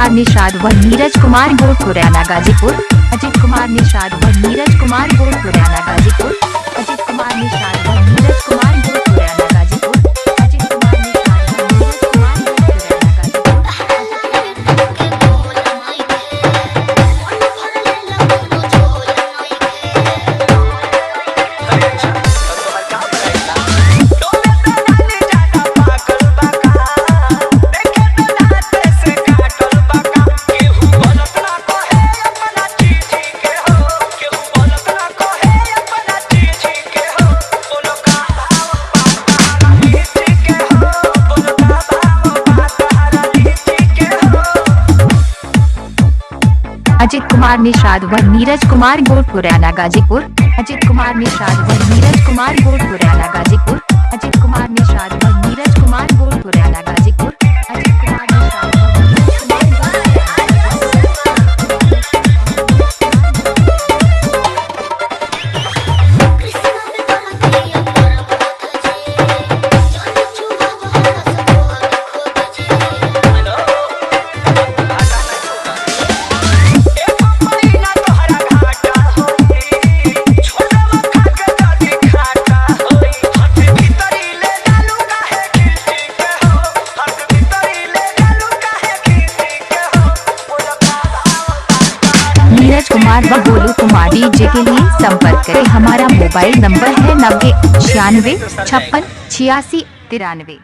कुमार निषाद व नीरज कुमार गोपुराना गाजीपुर। अजित कुमार निषाद व नीरज कुमार गोपुराना गाजीपुर। अजित कुमार निषाद व नीरज कुमार गोपुराना गाजीपुर। अजित कुमार निषाद व नीरज कुमार गोपुराना गाजीपुर। के बोल नइखे मन भरले कोनो झोल नइखे। अरे अच्छा, तो तोहर का बनाइला? डोले तो नानी जादा पाकल बाका, देखे तो दांते से काटल बाका। केहू बोलत ना कहे अपना चीची के हो, केहू बोलत ना कहे अपना चीची के हो। बोलो का भाव बा तहरा लीची के हो, बोलो का भाव बा तहरा लीची के हो। अजित कुमार निषाद व नीरज कुमार गोपुराना गाजीपुर। अजित कुमार निषाद व नीरज कुमार गोपुराना गाजीपुर। अजित कुमार निषाद व नीरज कुमार गोपुराना गाजीपुर। अजित कुमार निषाद व नीरज कुमार गोपुराना गाजीपुर। कृष्ण में करतिया परमोध जे जाने चुहा बहस खोद खोद जे। हेलो, घाटा नहीं होगा। एको महीना तोहरा घाटा होई, छोड़वा खा के जदी खाटा होई। हाथ भीतरी ले डालू काहे खींची के हो, हाथ भीतरी ले डालू काहे खींची के हो। बोलो का भाव बा तहरा नीरज कुमार व गोलू कुमार डीजे के लिए संपर्क करें। हमारा मोबाइल नंबर है 90 96 56 86 93।